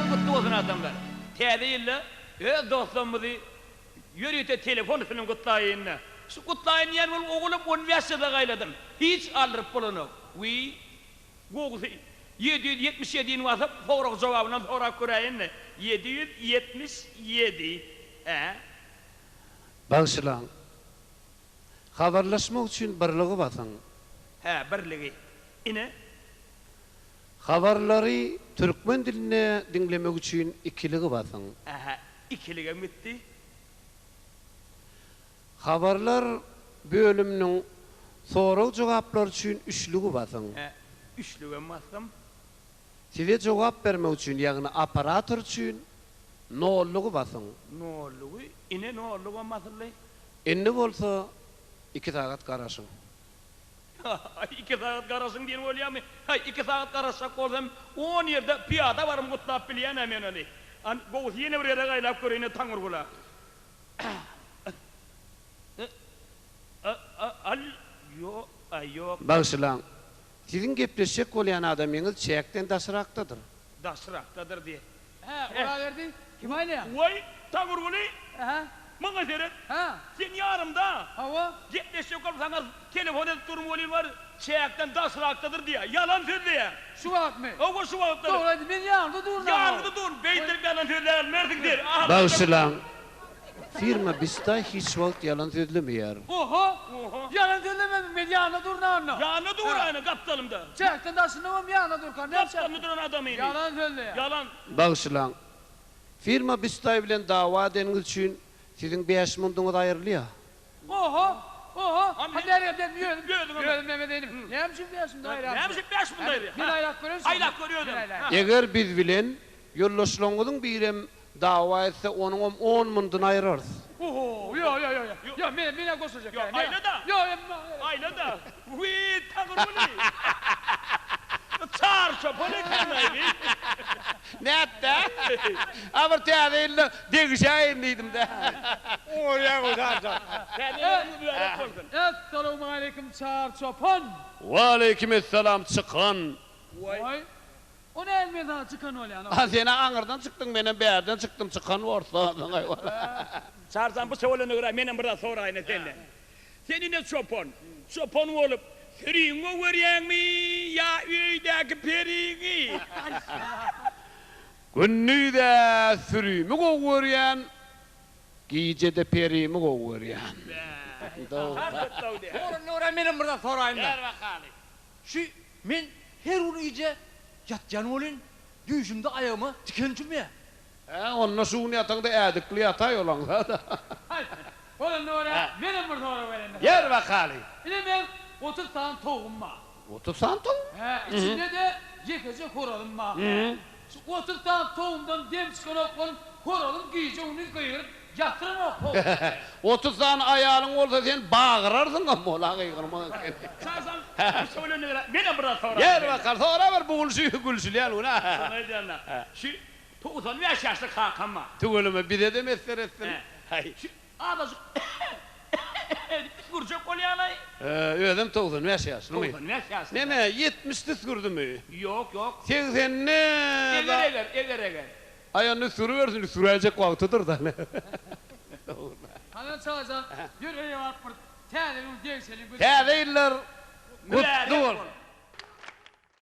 ýylyňyz gutly bolsun adamlar. Täze ýylda öz dostlarymyzy ýörite telefon üstünden gutlaýyn-da. Şu gutlaýyn diýen bolup ogulam 15 ýyla gaýladym. Hiç aldyryp bolanok. Wiý, gowusy 777-ni basyp, sorag-jogabyndan sorap göräýin-de. 777, hä? Bagyşlaň. Habarlaşmak üçin birligi basyň. Hä, birligi. Ine. Habarlary türkmen dilinde diňlemek üçin ikiligi basyň. Ähä, ikiligem gitdi. Habarlar bölüminiň sorag-jogaplar üçin üçlügi basyň. Hä, üçlügem basdym. Size jogap bermek üçin, ýagny operator üçin nollugy basyň. Nollugy, ine nollugam basyldy. Indi bolsa iki sagat garaşyň. Aý, iki sagat garaşyň diýen bolýamy? Haý, iki sagat garaşjak bolsam, on ýerde pyýada barym gutlap bilýän-ä men ony. An, gowusy ýene bir gezek aýlap göreýin-ä Taňyrgula. Al, ýo, aý, ýok. Bagyşlaň, siziň gepleşjek bolýan adamyňyz çäkden daşrakdadyr. Daşrakdadyr diý. Hä, Oraberdi, kim aýlaýaň? Waý, Taňyrguly! Hä? Maňa seret. Hä? Sen ýanymda. Hawa. Gepleşjek bolup saňa telefon edip durun welin bar, çäkden daşrakdadyr diýýär. Ýalan sözleýär. Şu wagtmy? Hawa, şu wagtlar. Dogry aýdy, men ýanyňda durun aga. Ýanyňda durun, beýdip ýalan sözläbilmersiň sen. Bagyşlaň, Firma Bistaý hiç wagt ýalan sözlemeýär. Oho! Ýalan sözlemezmi, men ýanynda durun anda. Ýanynda dur aýna, gapdalymda. Çäkden daşynda bolup ýanynda durkam, näme çäkden? Gapdalynda duran adamyny. Ýalan sözleýär. Ýalan. Bagyşlaň. Firma Bistaý bilen dawa edeniňiz üçin siziň bäş munduňyz aýrylýar. Oho! Oho! Ha bäri gel, men özüm, özüm neme edeýin. Näme üçin bäş mund aýyrýarsyň? Näme üçin bäş mund aýyrýar? Men aýlap göreýin şony. Aýlap gör özüň. Eger biz bilen ýoldaşlaryňyzyň birem Dawa etse onuňam on mundyny aýyrarys. Oho, ýo, ýo, ýo, ýo, men, men-ä goşuljak däl. Ýo, aýla-da. Ýo, emma. Aýla-da. Wiý, Taňryguly. Çar çopan eken-aý bi. Nätdi-ä? A bir täze ýylda degişäýin diýdim-dä. Oňarýaň o Çar jan. Täze ýylyňyz mübärek bolsun. Essalawmaleýkim Çar çopan. Waleýkimessalam çykan. Waý. O näme men saňa çykan bolýan. A senä aňyrdan çykdyň menem bärden çykdym çykan borsa. Çarjan bu sowalana görä menem bir zat soraýyn senden. Sen ine çopan. Çopan bolup süriňi gowy görýäňmi ýa öýdäki periňi? Gündiz-ä sürimi gowy görýän, gije-de perimi gowy görýän. Soranyna görä menem bir zat soraýyn-da. Ber bakaly. Şu men her gün gije ýatýan welin, düýşümde aýagyma tiken çümýär. Hä, onda şu gün ýataňda ädikli ýataý olaňda-da. Haý, bolanda görä, menem bir sorag bereýin. Ber bakaly. Ine meň 30 sany towugym bar. 30 sany towuk? Hä, içinde-de ýekeje horazym bar. Şu 30 sany towugymdan dem çykanok bolup, horazym gije-gündiz gygyryp Ýatyranok how. 30 sany aýalyň bolsa sen bagyrarsyňam mola gygyrmak ekeni. Çaşan bu söwlenine görä menem biraz sorap Gel bakalym soraber bu gün şu gülşülýän gün a. Şony aýdýanda şu 95 ýaşly kakam bar. Tüweleme bizede messer etsin. Şu azajyk edip üsgürjek bolýalaý. Özem 95 ýaşlymy? 95 ýaşly. Neme 70-de üsgürdimi? Ýok ýok. Segseninde. Eger eger eger eger. Aý onda üsgüribersin, üsgüräýjek wagtydyr-da. Hany çaja, ýör öýe baryp bir täze ýyl degşeliň. Täze ýyllar gutly bolsun!